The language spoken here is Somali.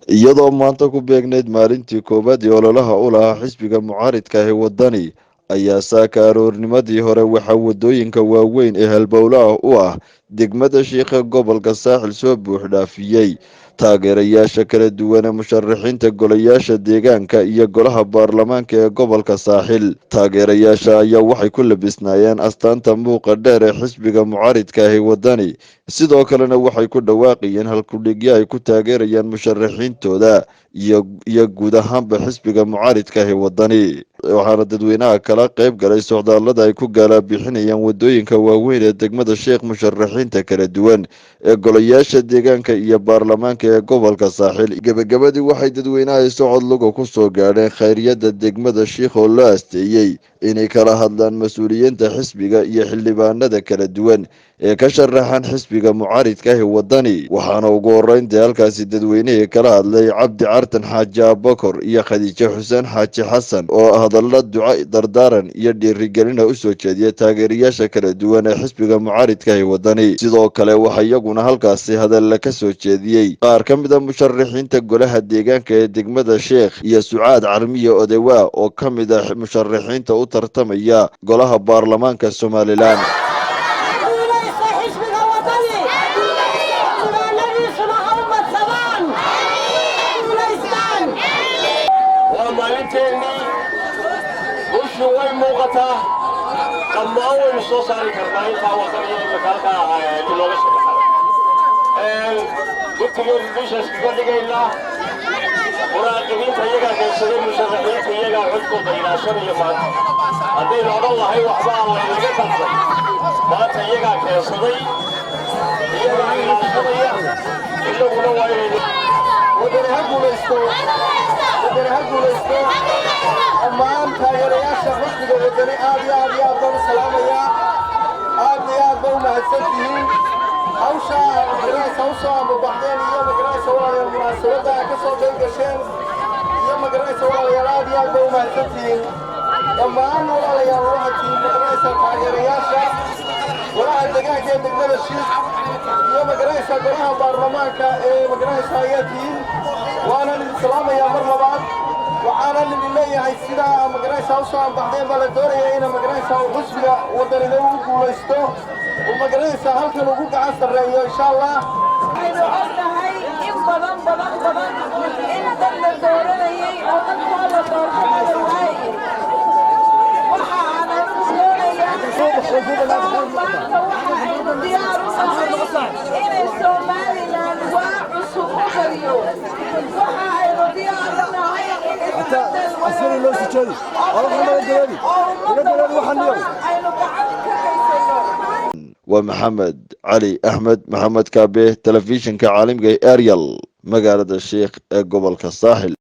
Iyadoo maanta ku beegnayd maalintii koowaad ee ololaha u lahaa xisbiga mucaaridka ahi Wadani, ayaa saaka aroornimadii hore waxaa wadooyinka waaweyn ee halbowlaha u ah degmada Shiikha, gobolka Saaxil, soo buux dhaafiyey taageerayaasha kala duwan ee musharaxiinta golayaasha deegaanka iyo golaha baarlamaanka ee gobolka Saaxil. Taageerayaasha ayaa waxay ku labisnaayeen astaanta muuqa dheer ee xisbiga mucaaridka ahi Wadani. Sidoo kalena waxay ku dhawaaqayeen halkudhigyo ay ku taageerayaan musharaxiintooda iyo guud ahaanba xisbiga mucaaridka ahi Wadani. Waxaana dadweynaha kala qayb galay socdaalada ay ku gaalabixinayaan wadooyinka waaweyn ee degmada Sheekh musharaxiinta kala duwan ee golayaasha deegaanka iyo baarlamaanka ee gobolka Saaxil. Gebagabadii, waxay dadweynaha socod luga ku soo gaadheen khayriyada degmada Shiikh oo loo asteeyey inay kala hadlaan mas-uuliyiinta xisbiga iyo xildhibaanada kala duwan ee ka sharaxan xisbiga mucaaridka ahi Wadani. Waxaana ugu horeyntii halkaasi dadweynihii kala hadlay Cabdi Cartan Xaaji Abakor iyo Khadiijo Xuseen Xaaji Xasan, oo hadalla duco, dardaaran iyo dhiirigelina usoo jeediya taageerayaasha kala duwan ee xisbiga mucaaridka ahi Wadani. Sidoo kale waxaa iyaguna halkaasi hadalla ka soo jeediyey qaar ka mid a musharaxiinta golaha deegaanka ee degmada Sheekh iyo Sucaad Carmiye Odewa, oo ka mid ah musharaxiinta u tartamaya golaha baarlamaanka Somaliland. Guulaysta xisbiga Wadani! Xildhibaanadiisuna ha umadsadaan, guulaystaan! Waa maalinteennii. Guushu way muuqataa. Dhammaan waynu soo saari karnaa intaa Wadaniyo imika halkaa inooga shaqeexay. Guddigeenu dusha iskaga dhigaynaa. Muraaqibiinta iyagaa keensaday, musharaxiinta iyagaa codkooda ilaashanaya. Maanta haddaynu odhan lahay waxbaa laynaga qabtay, maanta iyagaa keensaday, iyagaa ilaashanaya. Innaguna waa inaynu Wadani ha guulaysto! Wadani ha guulaysto! Dhammaan taageerayaasha xisbiga Wadani aad iyo aad iyo aad baan u salaamayaa. Aad iyo aad ba u mahadsan tihiin hawsha magaranaysa u soo ambabaxdeen iyo magaranaysa, walaalayaal, munaasabadda aad ka soo qayb gasheen iyo magaranaysa, walaalayaal, aad iyo aad ba u mahadsan tihiin dhammaan. Walaalayaal, waxaad tihiin magaranaysa taageerayaasha golaha deegaanka ee degmada Shiikh iyo magaranaysa golaha baarlamaanka ee magaranaysa ayaa tihiin. Waanan idin salaamayaa mar labaad. Waxaanan idin leeyahay, sidaa magaranaysa usoo ambaxdeen baa la doonaya ina magaranaysa uu xisbiga Wadanina u guulaysto, uu magaranaysa halkan ugu gacan sarreeyo, insha Allah. Waxaynu ognahay in badan badan badan in dad la dooranayay oo dadkaa la doortay la waayay. Waxa aan anigu doonayaa, maanta waxa aynu diyaar u nahay inay Somaliland waa cusub u bariyo. Waxa aynu diyaar u nahay in isbeddel wanaagsan oo ummadda wax aynu gacan ka geysano. Waa Maxamed Cali Axmed, Maxamed Kaabe, telefishinka caalamiga ee Ariel, magaalada Sheikh ee gobolka Saaxil.